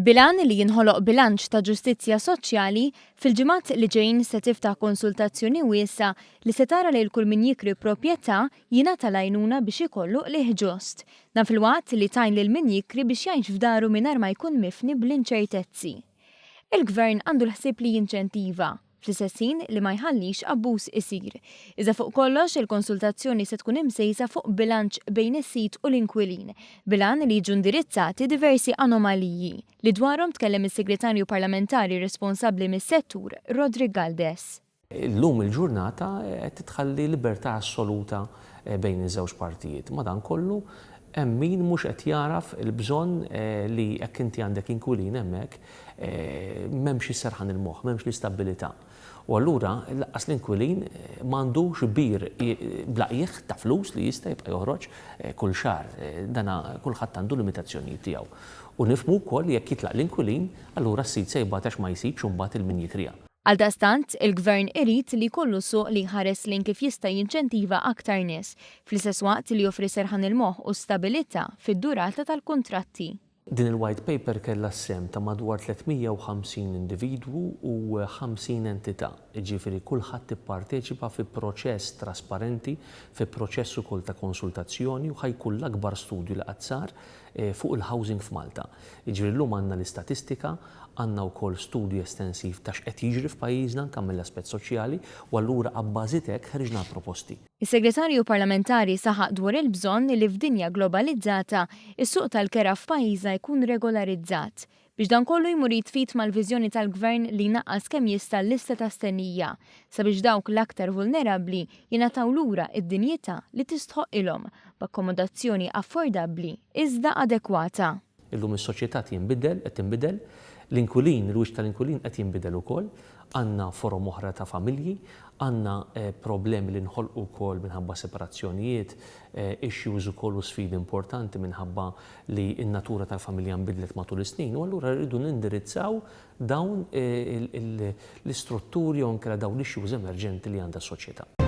Bil-għan li jinħoloq bilanċ ta' ġustizzja soċjali, fil-ġimgħat li ġejjin se tiftaħ konsultazzjoni wiesgħa li se tara lil kull min jikri proprjetà jingħata l-għajnuna biex ikollu qligħ ġust. Dan filwaqt li tgħin lil min jikri biex jgħix f'daru mingħajr ma jkun mifni bl-inċertezzi. Il-Gvern għandu l-ħsieb li jinċentiva, fl-istess ħin li ma jħallix abbuż isir. Iżda fuq kollox, il-konsultazzjoni se tkun imsejsa fuq bilanċ bejn is-sid u l-inkwilin, bil-għan li jiġu indirizzati diversi anomaliji, li dwarhom tkellem is-Segretarju Parlamentari responsabbli mis-settur, Roderick Galdes. Illum il-ġurnata qed titħalli libertà assoluta bejn iż-żewġ partijiet. Madankollu, hemm min mhux qed jagħraf il-bżonn li jekk inti għandek inkwilin hemmhekk, m'hemmx is-serħan il-moħħ, m'hemmx l-istabbilità. U allura lanqas l-inkwilin m'għandux bir bla qiegħ ta' flus li jista' jibqa' joħroġ kull xahar. Dan kulħadd għandu limitazzjonijiet tiegħu. U nifhmu wkoll li jekk jitlaq l-inkwilin, allura s-sid se jbati għax ma jsibx imbagħad 'il min jikriha. Għaldaqstant, il-Gvern irid li jkollu suq li jħares lejn kif jista' jinċentiva aktar nies, fl-istess waqt li joffri serħan il-moħħ u stabilità fid-durata tal-kuntratti. Din il-White Paper kellha s-sehem ta' madwar 350 individwu u 50 entità, jiġifieri kulħadd ipparteċipa fi proċess trasparenti, fi proċess ukoll ta' konsultazzjoni u ħa jkun l-akbar studju li qatt sar fuq il-housing f'Malta. Jiġifieri llum għandna l-istatistika, għandna wkoll studju estensiv ta' x'qed jiġri f'pajjiżna anke mill-aspett soċjali u allura abbażi t'hekk ħriġna l-proposti. Is-Segretarju Parlamentari saħaq dwar il-bżonn li f'dinja globalizzata, is-suq tal-kera f'pajjiżna jkun regolarizzat, biex dan kollu jmur id f'id mal-viżjoni tal-Gvern li jnaqqas kemm jista' l-lista ta' stennija, sabiex dawk l-aktar vulnerabbli jingħataw lura d-dinjità li tistħoqqilhom, b'akkomodazzjoni affordabbli iżda adekwata. Illum is-soċjetà tinbidel, qed tinbidel, l-inkwilin, il-wiċċ tal-inkwilin qed jinbidel ukoll, għandna forom oħra ta' familji, għandna problemi li nħolqu wkoll minħabba separazzjonijiet, issues ukoll u sfidi importanti minħabba li n-natura tal-familja nbidlet matul is-snin u allura rridu nindirizzaw dawn l-istrutturi jew inkella dawn l-issues emerġenti li għandha s-soċjetà.